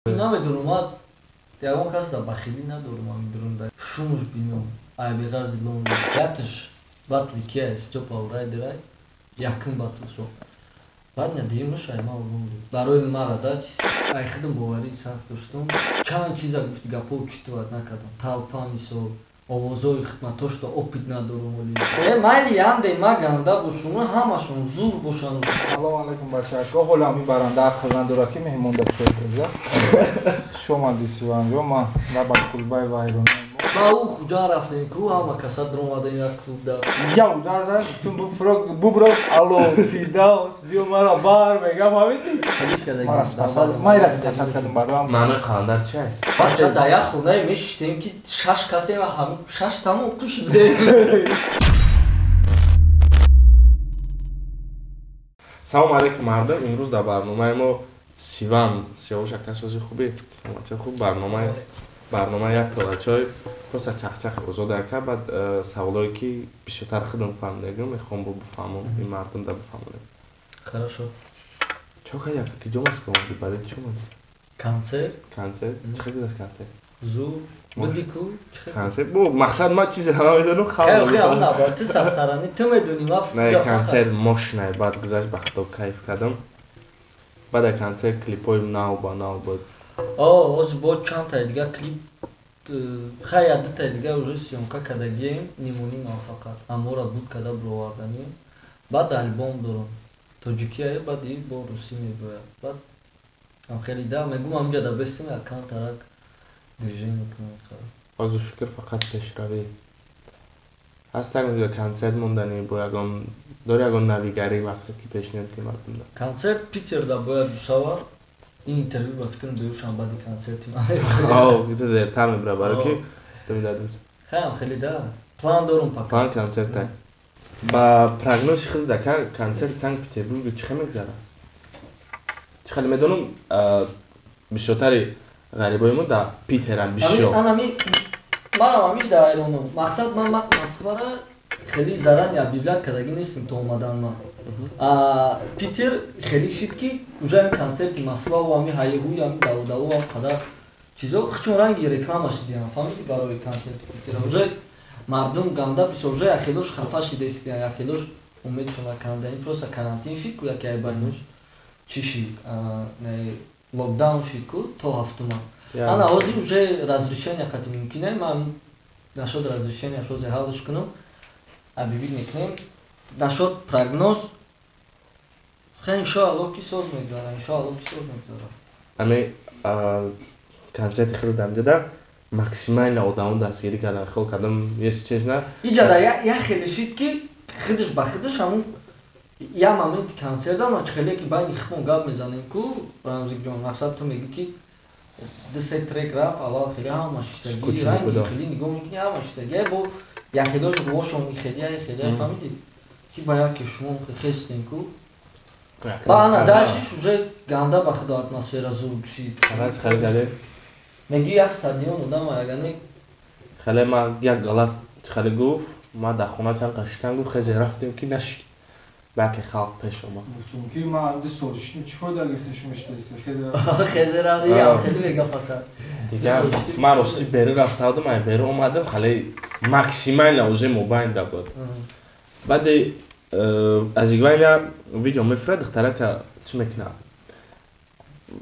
Намедонам, ман ягон кас да бахилӣ надорам, ами дурунда шумуш бинём айбеғарзи лон ятш батли кия Стёпа Райдерай якум батл шо, баъд на дуюмаш ай ман улон барои мара да ай худам боварии сахт доштум. Чанд чиза гуфти гапҳо учитывать накардам, толпа, мисол, овозҳои хидматошто опыт надорум. Оли э майли ямде ма ганда бошум, ҳамашон зур бошанд. Салом алейкум, бачаҳо. Ҳоло ҳамин баранда ақл надорад, ки меҳмон да чой преза. Хуш омадӣ, Сиванҷо. Ман ва ба кулбаи вайрона. Ба ӯ хуҷа рафтем ку, ҳама каса дуромадем як клуб да. Я удар зад, гуфтум бубро, алло, Фирдавс, биё мара бар, мегам, ҳамин. Мара спасад, ман ира спасад кардам бароям. Маънои қаландар чиай? Бача, дар як хонае мешиштем, ки шаш касе ва ҳам шаш тамом қуш будем. Салом алейкум, мардум. Имрӯз дар барномаи мо Сиван Сиёвуш. Ака, сози, хубӣ, саломатӣ, хуб. Барнома як пиёла чой, просто чахчах озод, ака. Баъд саволое ки бисёртар худам фаҳмидагим, мехоҳам бо бифаҳмам, ин мардум да бифаҳмонем. Хорошо. Чо кардӣ, ака, ки ҷо Москва омадӣ, барои чӣ омадӣ? Концерт. Концерт чӣ хел гузашт, концерт? Зур буди ку, чӣ хел? Концерт бо мақсад, ман чизе намедонам. Хел хел на ба ту састарани, ту медонӣ, ма Не, концерт мощный баъд гузашт, ба худо, кайф кардам. Баъд аз концерт клипҳои нав ба нав буд. О, ҳозир бо чандтаи дига клип, хай, я дутаи дига уже съёмка кардагием, нимонима, фақат амора буд када бироварданием. Баъд альбом дорам, тоҷикия, баъд и бо русӣ мебояд. Баъд ам хеле да мегум, ҳамҷа да бестем, якам тарак движение кунам. Ҳозир фикр фақат пешравӣ ҳаст, як концерт монданӣ бо ягон дори, ягон навигарӣ, мақсад ки пешниҳод ки мардум да. Концерт Питерда бояд бишавад. Ин интервю, ба фикрам, дуюшам баъди концерти ман. О, ту дертар мебира, барои ки ту медадим. Хаям, хеле да план дорум пока. План концерт. Ба прогнози худ, дака, концерт Санкт Петербург чӣ хел мегзарад? Чӣ хеле медонам, бисёртари ғарибои мо дар Питерам бисёр. Анами манам ҳамиш дар айроном. Мақсад, ман Москвара хеле заранее объявлять кардагӣ нестем то омадан ман. Питер хеле шид, ки уже ами концерти Москваву ами ҳайҳуи, ами давудаву, ам қадар чизо чун ранги реклама шидиям, фаҳмиди, барои концерти Питера уже мардум ганда бисёр, уже яхелош хафа шидестиян, яхелош умедшон наканда. Ин просто карантин шид ку, яке айбайнош чӣ шид, локдаун шид ку то ҳафтума. Ана ҳозир уже разрешение қати мумкине, ман нашод разрешение шозе ҳалш кунам, объявить мекунем. Нашод прогноз, хай, иншоалло, ки соз мегзара, иншоалло, ки соз мегзара. Ами концерти худ дамҷада максимально одамо дастгирӣ кардан, хел кардам, если честно. Иҷада як хеле шид, ки худаш ба худаш ҳамун як моменти концерта ма хеле ки байни худмон гап мезанем ку, Рамзикҷон, мақсад, ту мегӣ, ки ду се трек рафт, аввал хеле ҳама шиштагӣ, ранги хеле нигоҳ мекунӣ, ҳама шиштагӣ, бо яхелош рӯҳошон хеле хеле, фаҳмидӣ, ки ба яке шумо хестем ку. Ба ана дальшиш уже ганда, ба худо, атмосфера зур шид. Мегӣ як стадион одам ягане. Хеле ма як галат хеле гуфт, ма дар хона чанд қашитан гуфт, хезе рафтем, ки нашид, баки халқ пеш омад. Гуфтум, ки ман 2 сол шидим, чӣ фоида гирифтем, шумо шидест? Хезе рафтем, хеле мега фақат. Дигар ман рости берун рафта будам, ай берун омадам, хеле максимально уже мобайнда буд. Баъди аз игвайна видео мефурад, духтарака чӣ мекунад,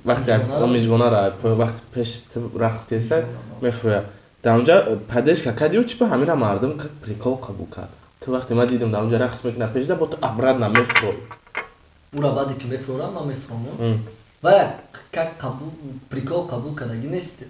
вақте мизгонара, вақти пеш рақс кеса мефурӯяд, дар онҷа поддержка кардиу чи ба ҳамира мардум как прикол қабул кард. Ту вақте ман дидам, дар онҷа рақс мекунад пешда, бо ту обратно мефурӯй. Ура баъде ки мефурорам, ман мефуром ва как қабул, прикол қабул кардагӣ нест,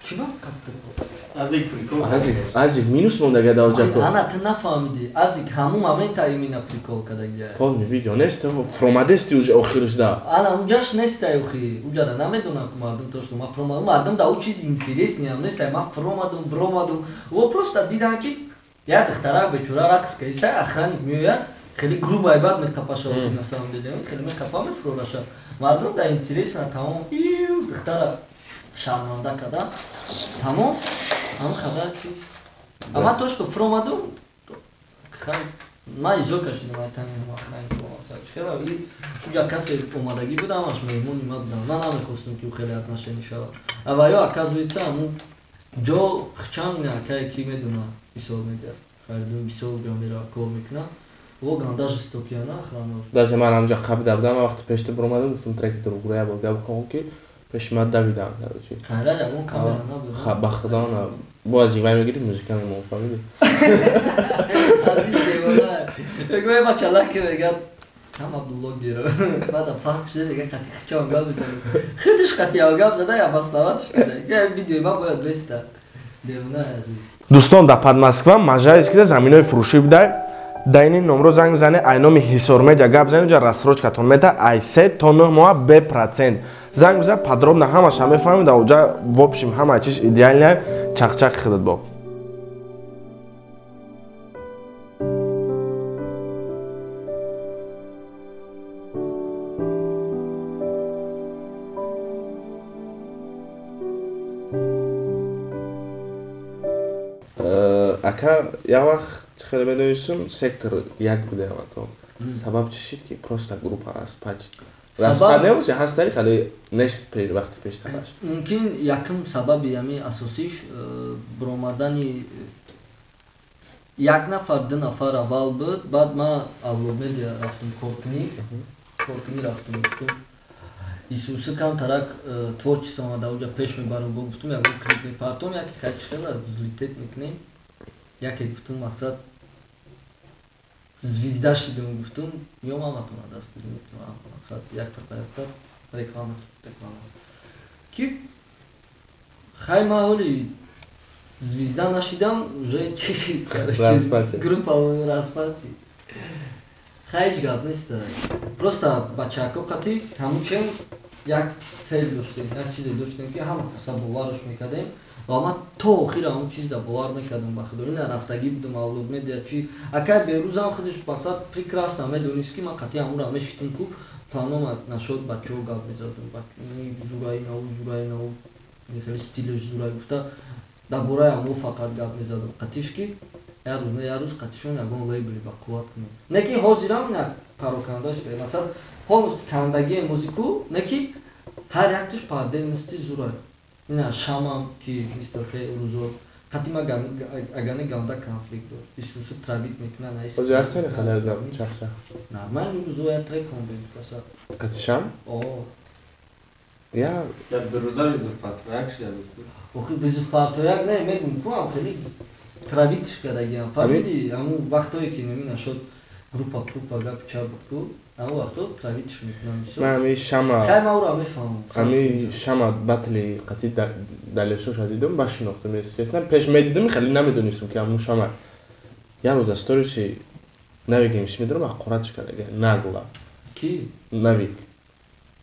чӣ ба как прикол? Азик прикол. Азик, азик минус мондага дар онҷа ку. Ана ту нафаҳмидӣ, азик ҳамун момента именно прикол кардагия. Полный видео нест, фуромадести уже охирш да. Ана унҷаш нестай, охи уҷара намедонам ку мардум то что ман фуромадам, мардум да ӯ чиз интересный ам нестай. Ман фуромадум, биромадум, во просто дидан, ки як духтарак бечора рақс кардистай, охранник меояд, хеле грубо айбат меқапаша, на самом деле хеле меқапа, мефурораша. Мардум да интересно, тамом, духтара шарманда кардам, тамом, ҳам хабар чиз. Ама то что фуромадум, хай. Ман изо кашидам ай тами охранник мақсад. Хела и уҷа касе омадагӣ буд, ҳамаш меҳмони ма буданд. Ман намехостам ки ӯ хеле отношение шавад. А ва ё оказывается ҳамун ҷо хчам акае ки медона ҳисоб медиҳад. Фаридун бисёр ҷо мера кор мекунад. Во ганда жестокияна охрана. Даже ман ҳамҷа қабида будам, вақти пешта баромадам, гуфтам треки дурӯғгӯя як бор гап бихоҳам ки пеши ман давидам, короче. Хайрат, ягон камера набуд. Ба худо на. Бо аз ивай мегирифт, музика мемон, фаҳмидӣ? Азиз девона. Мегӯяд бачалак ки мегӯяд ҳама блогер. Баъд фарқ шуда мегӯяд қати хичон гап мезанад. Худаш қати гап зада я баславатш када. Я видеои ма бояд беста. Девона азиз. Дӯстон, дар Подмосква мажалис кида заминои фурӯшӣ будай. Дар ини номро занг бизанед, ай номи Ҳисор Медиа гап занед, уҷа рассрочкатон мета ай 3 то 9 моҳа бе процент. Занг бизан, подробно ҳамаша мефаҳмед, дар уҷа в общем ҳама чиз идеальная, чақчақ худат бо. Ака, як вақт хеле медонистум, сектор як буде ҳамато. Сабаб чӣ шид ки просто группа распад? Распад небоша, ҳастаи хеле нест вақти пештараш. Мумкин якум сабаби ҳами асосиш баромадани як нафар, ду нафар аввал буд, баъд ман Авлод Медиа рафтум коркунӣ рафтум, гуфтум Исуси камтарак творчество омада уҷа пеш мебарам, гуфтум ягон клип мепартом, яке хайчи хела взлететь мекунем. Яке гуфтум мақсад звезда шидам, гуфтум меом ҳаматонро дастгирӣ мекунам, мақсад якта ба якта реклама ки хай ман ҳоли звезда нашидам, уже чи группа распад шид. Хай ҳеҷ гап нест, просто бачаҳако қати ҳамун як цель доштем, як чизе доштем ки ҳама каса бовараш мекардем ва ман то охир ҳамун чизда бовар мекардам ба худо. Ина рафтагӣ будам Авлод Медиа чи акай Берӯзам худаш мақсад прекрасно медонист ки ман қатъи ҳамунро мешитам ку тамом нашуд бачаҳо гап мезадам, зураи нав, зураи нав, хеле стилеш зурай гуфта дар бораи ҳамон фақат гап мезадам. Қатиш ки як рӯз на як рӯз қатишон ягон лейбли ба қувват кунем. Не ки ҳозирам ина пароканда шуда, мақсад полностью кандагии музику, не ки ҳар якташ по отдельности зурай. Ина шамам ки мистер Хей рӯзо қати ма агане ганда конфликт дошт. Исуси травит мекунад. Ҳозир ҳастани хеле гап чахчах? Нормально рӯзо як трек хондем каса. Қати шам? О. Я як ду рӯза визов партояк шуда буд. Охи визов партояк не, мегум ку ам хеле травитш кардагиам. Фаҳмидӣ? Ҳамун вақтое ки намина шуд группа гап чап буд ку, ҳамун вақто травитш мекунам бисёр. Ман ҳамин шама хай ман ӯро мефаҳмам. Ҳамин шама батли қати далешоша дидам, ба шинохтам, если честно. Пеш медидам, хеле намедонистам ки ҳамун шама. Як рӯз дар сториси Навик МС медорам, аққуратш кардага, нагла. Ки? Навик.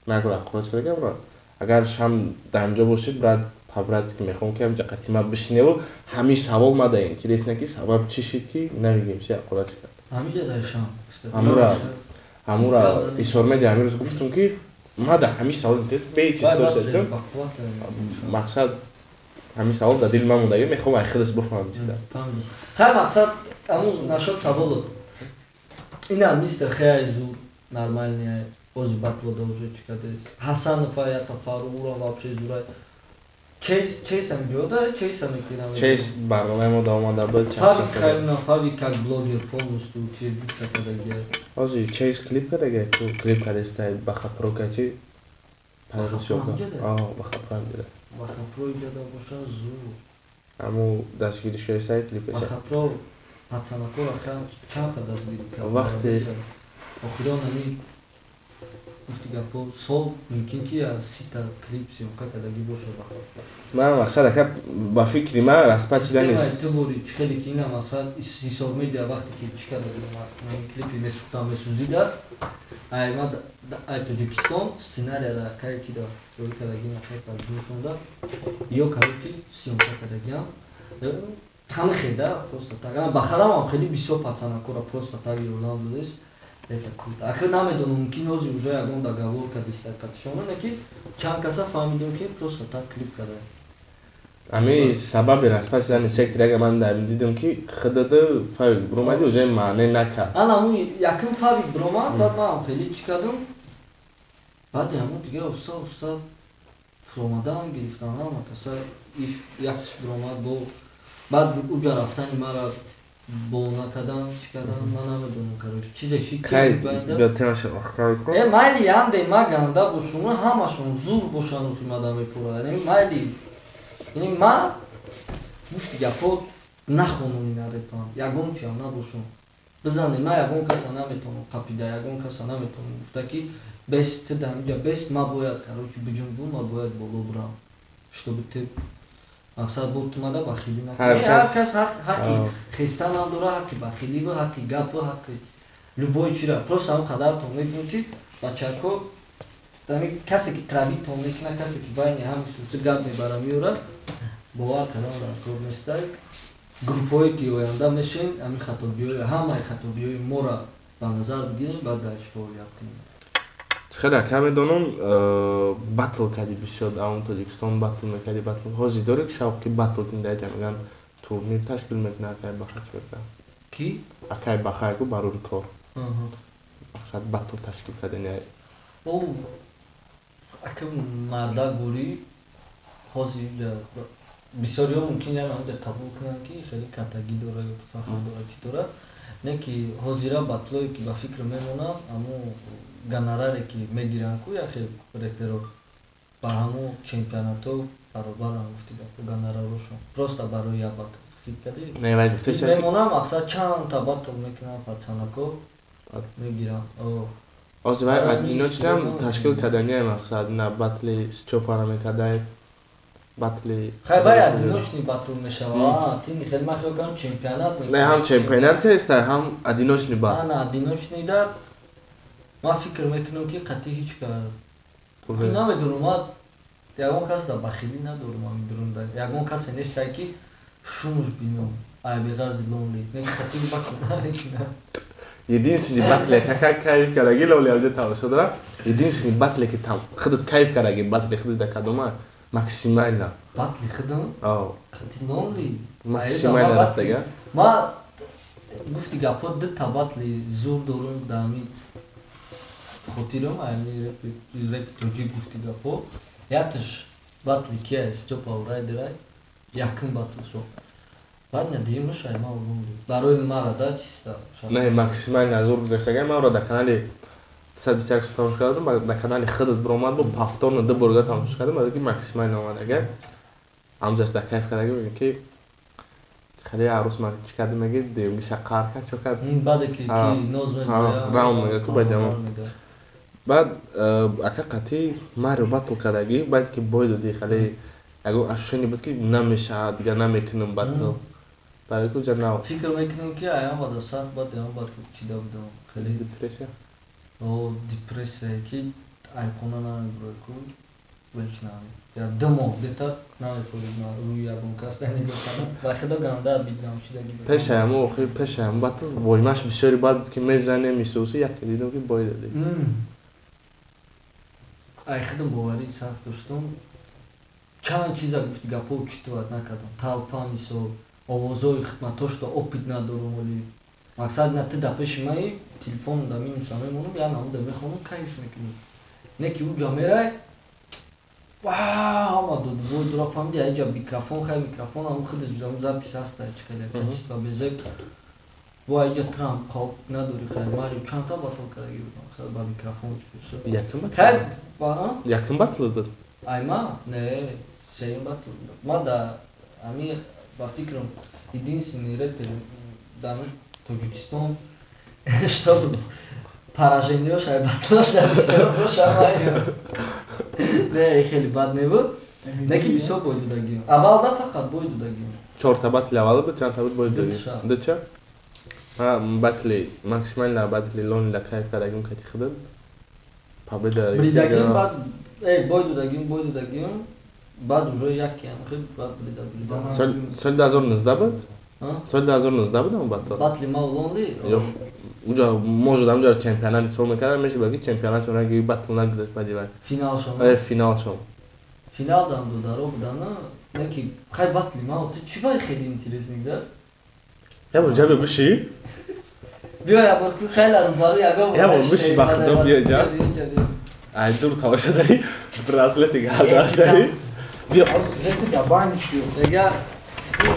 Нагла аққуратш кардага, брат. Агар шам дар ҳамҷо бошед, брат, по-братски мехоҳам ки ҳамҷа қати ма бишиневу ҳамин савол мада интересно ки сабаб чӣ шид ки Навик МС аққуратш кард. Ҳаминҷа дар шам. Ҳамура Ҳисор Медиа ҳамин рӯз гуфтум ки мада ҳамин савол интерес бе чиз доштам. Мақсад ҳамин савол дар дили ман мондагӣ, мехоҳам ай худаш бифаҳмам чиза. Фаҳмидам. Хай мақсад ҳамун нашуд саволот. Ина мистер Хей зур нормальный ози батло да уже чӣ кардааст. Ҳасанов ая Тафару ура вообще зурай. Чейс ҳам ҷода, Чейс ҳам мекунам. Чейс барномаи мо да омада буд. Фавик хайна, Фавик как блогер полностью утвердиться кардагия. Ози Чейс клип кардагия, клип кардааст Бахапро качи. Бахапро ҷода? А, Бахапро ҷода. Бахапро ҷода боша зур. Аму дастгириш кардааст клип кардааст. Бахапро пацанакора чанд қа дастгирӣ кард. Вақте охирон ами гуфти гапо сол мумкин ки 30 клип съёмка кардагӣ бошад Бахапро. Ман мақсад ака ба фикри ман распад чида нест. Ту бори чӣ хеле ки ина масалан Ҳисор Медиа вақте ки чӣ карда будам клипи месӯхтам месӯзида, ай ма ай Тоҷикистон сценарияра кае ки да ҷорӣ кардагӣ накай фарзушонда ё короче съёмка кардагиам ҳама хел да просто так. Бахарамам хеле бисёр пацанакора просто так ёрдам додааст. Это круто. Ахир намедонам, мумкин ҳозир уже ягон договор кардиста қатишона, не ки чанд каса фаҳмидем ки просто так клип карда. Ами сабаби распад шудани сектор ага ман дар дидам ки худада Фавик бромади, уже маъне накард. Ана ҳамун якум Фавик бромад, баъд ман хеле чӣ кардам, баъди ҳамун дига уста уста фуромадан гирифтан ҳама каса, иш яктиш бромад, бо баъд уҷа рафтани мара бо накардан, чӣ кардан, ман намедонам, короче, чизе шид. Кай биё темаша охкар кун. Э, майли, янде ма ганда бошум, ҳамашон зур бошанд, мада мепура, яъне майли, яъне ма гуфти гапҳо нахонум, ина репам ягон чиам набошум, бизане, ма ягон каса наметавонам қапида, ягон каса наметавонам гуфта ки бес ту дар инҷа бес, ма бояд, короче, биҷунбу, ма бояд боло бирам, чтобы ту мақсад бо ту мада бахилӣ накунӣ. Ҳар кас ҳаққи хестанам дора, ҳаққи бахилӣ, ҳаққи гапу, ҳаққи любой чира. Просто ҳам қадартон мекунем ки бачако, ами касе ки травитон нест, на касе ки байни ҳами суси гап мебара меёра, бовар кардан дар кор нестай. Группҳое ки оянда мешин, ами хатобиҳои, ҳамаи хатобиҳои моро ба назар бигирем, баъд дарш фаъолият кунем. Хеле ака медонам, батл кардӣ бисёр, дар Тоҷикистон батл мекардӣ, батл ҳозир дорӣ ки шавқи батл кунӣ? Дар ҷа мегӯянд турнир ташкил мекунад акай Баха, чӣ мекунад? Ки? Акай Баха ку барори кор, мақсад батл ташкил кардани. О, ака, марда гурӣ ҳозир бисёриҳо мумкин як намуде қабул кунанд ки хеле катагӣ дора ё фахр дора, чӣ дора, не ки ҳозира батлое ки ба фикр мемонам, амо гонораре ки мегиранд ку яхе реперо, ба ҳамо чемпионатҳо баробарам, гуфти гапо, гонорарошон просто барои як батл фикр кардӣ мемонам, мақсад чандта батл мекунам, пацанако мегирам. Ҳозир вай одиночнам ташкил кардани, мақсад на батли Стёпара мекардай, батли. Хай, бай одиночный батл мешава, тини хел ман хел кардам чемпионат. Не, ҳам чемпионат каеста, ҳам одиночный батл. Ана одиночный да ман фикр мекунам ки қатъи ҳеҷ ка намедонам, ман ягон кас да бахилӣ надорам, амидурунда ягон касе нестай ки шумуш бинам, ай беғарзи Лонли, не қатъи батл намекунам. Единственный батле кака кайф кардаги Лоли авҷа тамошо дорам. Единственный батле ки там худат кайф кардаги, батли худат да кадома максимально? Батли худам? Қатъи Лонли. Максимально рафтага. Ма гуфти гапҳо, дута батли зур дорум дар ами хотирам, ами репи тоҷик, гуфти гапҳо, якташ батли кия, Стёпа Райдерай, якум батл шо, баъд на дуюмаш айма Лонли, барои мара да чиста. Не, максимально зур гузаштага, ман ро дар канали 121 тамошо кардам, дар канали худат биромад, бо повторно ду борга тамошо кардам, барои ки максимально омадага, ҳамҷаст дар кайф кардаги, мегӯ ки хеле арӯс ман чӣ карди, меги дуюмгиша қар кард, чо кард. Баъде ки ноз. Раунд мега ку баъд баъд ака қатъи Марио батл кардагӣ, баъд ки бой додӣ, хеле ягон ощущение буд ки намешавад, дигар намекунам батл, барои ки уҷа нав. Фикр мекунам ки аям бада сахт, баъд аям батл чида будам хеле. Депрессия. О, депрессия ки айхона намебурой ку вечно, я 2 моҳ бетар намефурид рӯи ягон кас нигоҳ кардам, ба худо ганда бидам шидаги. Пешаям охир, пешаям батл воймаш бисёри бад буд ки мезанем исуси, яке дидам ки бой додӣ. Ай худам боварӣ сахт доштам, чанд чиза, гуфти гапҳо, учитывать накардам, толпа, мисол, овозҳои хидматошто опыт надорум, оли мақсад на ту да пеши маи телефон да минуса мемонам, як намуда мехонам, кайф мекунӣ, не ки уҷа мерай, ҳама додбой дора, фаҳмиди, аҷа микрофон, хай микрофон ҳам худаш запись ҳаста, чи хеле качество безеб, бо аҷа трамп хоб надори, хай Марио чандта батл кардаги буд, мақсад ба микрофон. Хай. Якум батл буд? Айма не, сеюм батл ма да ами, ба фикрам, единственный репер дар Тоҷикистон, чтобы поражениёш ай батлаш дар бисёр боша. Не, хеле бад небуд, не ки бисёр бой додагиам, аввал да фақат бой додагиам. Чорта батли аввал буд, чандта буд бой додагӣ? Дуча батли максимально, батли Лонила кайф кардагим кати худат, победа. Бридагим, баъд бой додагим, бой додагим, баъд уже якеам хел баъд брида брида. Соли 2019 буд, соли 2019 буд он батл. Батли ма Лонли. Уҷа может ҳамҷа чемпионат ҳисоб мекардам, меши ки чемпионат чон, батл нагузашт баъди вай. Финалшон. Финалшон. Финал дам додаро будана, не ки хай батли ма, ту чӣ бай хеле интересный гузашт? Я бор ҷа биё биши. Биё я бор ку хеле рӯбарӯ ягон. Я бор биши ба худо биё ҷа. Ай дур тамоша дари браслети гарданшаи. Биё. Да бани шуд. Дега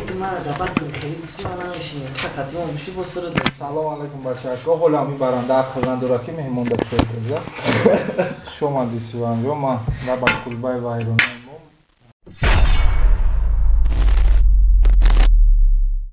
ту мана да батли хеле гуфти ман намешинем. Хатима биши бо сиру. Салом алейкум бачаҳо. Ҳоло ҳамин баранда ақл надорад ки меҳмонда чой реза. Хуш омадӣ Сиванҷон. Ман ва ба кулбаи вайронаи мо.